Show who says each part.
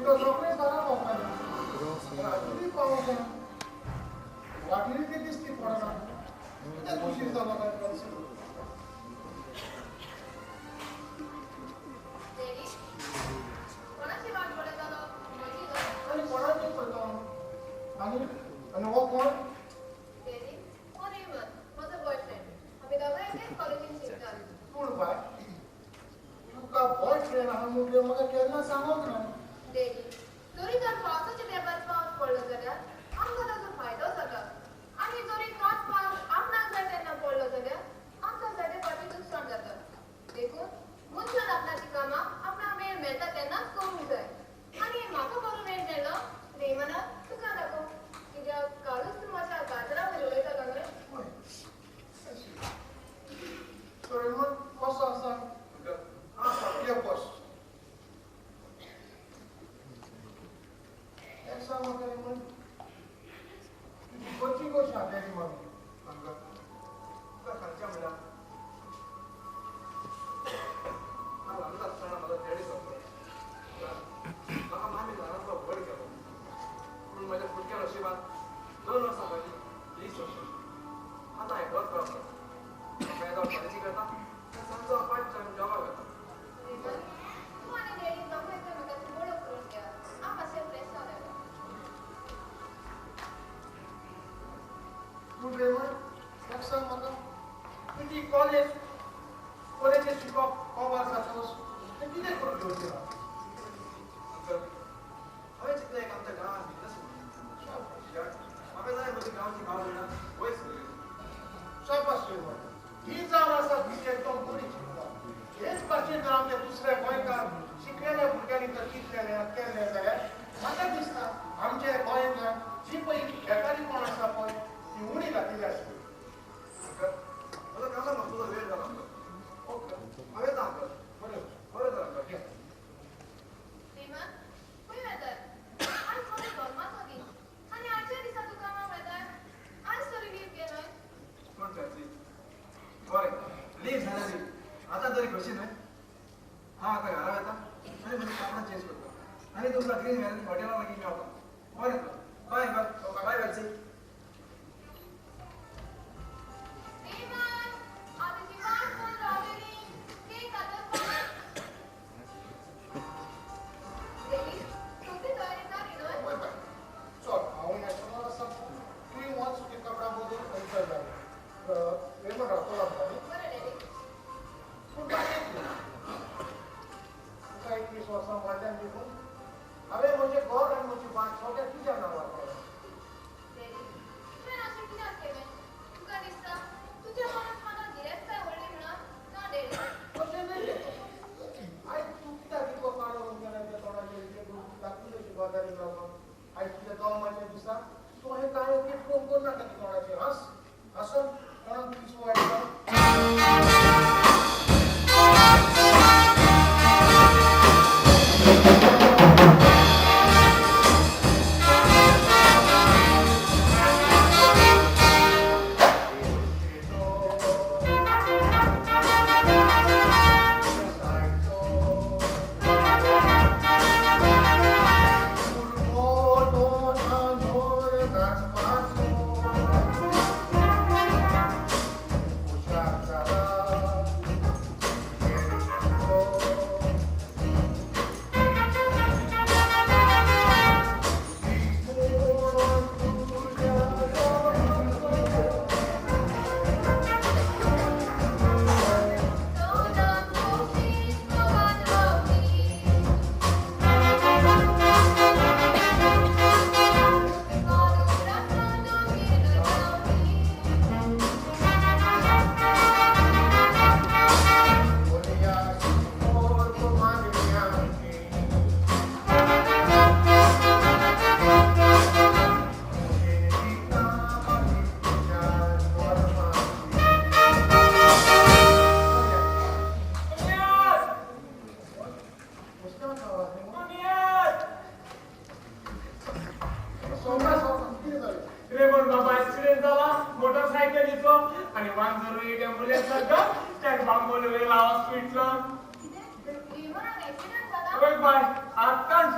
Speaker 1: पूण तो रोखडेच घरा पावतालो. आजुनूय पावूंक ना. वाटेर ते दिसती पडना. कित्याक उशीर जालो काय कळना.
Speaker 2: डॅडी, कोणाची वाट पळयतालो? म्हजी न्हय?
Speaker 1: आनी कोणाची पळयता? आनी आनी हो कोण?
Speaker 2: डॅडी, हो रेमन, म्हजो बॉयफ्रेंड. आमी दोगांय एकेच कॉलेजीन शिकतात.
Speaker 1: पूण बाय, तुका बॉयफ्रेंड आहा म्हटल्यार म्हाका केन्ना सांगोंक ना.
Speaker 2: डॅडी, जरी तर पावसाच्या तेंपार पावस पडलो जाल्यार आमकां ताचो फायदो जाता, आनी जरी तोच पावस आपणाक जाय तेन्ना पडलो जाल्यार आमकां जायते फावटी लुकसाण जाता. देखून मनशान आपणाची कामां आपणाक वेळ मेळटा तेन्नाच करूंक जाय. आनी म्हाका बरो वेळ मेळ्ळो रेमनाक तुका दाखोवंक, कित्याक कालूच तूं म्हज्या गाजरा वयर उलयतालो न्हय?
Speaker 1: हय. सो रेमन, कसो आसा? आसा, यो बस. एक सांग म्हाका रेमन, तुजी गती कशी आहा डॅडी मामी?
Speaker 3: अंकल, तुका सांगचें म्हणल्यार हांव ल्हान आसतना म्हजो डॅडी सोंपलो. म्हाका मामी ल्हानांतलो व्हड केलो. पूण म्हज्या फुटक्या नशिबान 2 वर्सां पयलीं ही सोंपली. आतां एकलोच रावता. म्हाका येदो कॉलेजीक वता आनी सांजचो पार्ट टायम जॉबाक वता.
Speaker 2: रेमन, तूं आनी डॅडी दोगांय एकामेकाची वळख करून घ्या. हांव मातशें फ्रेश जावन येता.
Speaker 1: पूण रेमन, एक सांग म्हाका, तुजी कॉलेज कॉलेजीत शिकप कवर जातकच तें कितें करून घेवचें ना?
Speaker 3: अंकल, हांवें चिंतलें एक आमच्या गांवांत बिजनस. म्हाका जाय म्हजी गांवची भाव भयणां वयर सरली.
Speaker 1: शाबास रेमन, ही जावन आसा तुजी एकदम बरी चिंता. हेच भाशेन जर आमच्या दुसऱ्या गोंयकार शिकलेल्या भुरग्यांनी जर चिंतलेलें केल्लें जाल्यार म्हाका दिसता आमच्या गोंयांतल्यान जी पळय बेकारीपण आसा पळय ती उणी जातली आसली.
Speaker 3: अंकल, म्हजो कामाक वचपाचो वेळ जाला अंकल.
Speaker 1: ओके,
Speaker 3: हांव येता अंकल.
Speaker 1: बरें.
Speaker 3: बरें तर अंकल.
Speaker 2: रेमन, खंय वेताय? आयज म्हजो जल्माचो दीस आनी आयच्या दिसा तूं कामाक वेताय? आयज तरी लीव घे न्हय?
Speaker 3: कोण फॅन्सी? बरें, लीव जाल्यार लीव. आतां तरी खोशी न्हय? हांव आतां घरा वता आनी म्हजी कापडां चेंज करता आनी तुमकां ग्रीन व्हॅली हॉटेला लागीं मेळटा. बरें तर, बाय अंकल. बाय फॅन्सी.
Speaker 2: रेमन, आतांची वाट पळोवन रावलेली. केक खातच पळय. डॅडी, सगळी तयारी जाली न्हय?
Speaker 1: वय बाय, चल हांव नॅशनल आसा. तुवें वच, तुजी कपडा बदल आनी चल जालें. रेमन रावतलो आमकां न्ही?
Speaker 2: बरें डॅडी.
Speaker 1: पूण बाय, एक दीस तुका 21 वर्सां वाडल्यान देखून हांवें म्हजें घर आनी म्हजी वाट सगळें तुज्या नांवार केलें.
Speaker 2: डॅडी, तुवें अशें कित्याक केलें? तुका दिसता तुज्या परस म्हाका गिरेस्तकाय व्हडली म्हणून? ना डॅडी.
Speaker 1: अशें न्हय तें. आयज तूं कित्याक इतलो काळो करून गेला त्या तोंडाचेर दाखून अशी गजाली रावपाक? आयज तुज्या जल्माच्या दिसा तूं हें काळें किटकोन करनाका तुज्या तोंडाचेर. हांस, हांसून कोणाक दिसूं वायट जावं.
Speaker 2: सदां खोशी मोगान रावली. कालुरांतलो गिर जावली.
Speaker 4: रेमन बाबा एक्सिडेंट जाला मोटरसायकलीचो आनी 108 एम्बुलन्स ताका बांबोळे व्हेला हॉस्पिटलान.
Speaker 2: कितें? रेमनाक एक्सिडेंट जाला?
Speaker 4: वय बाय, आत्ताच.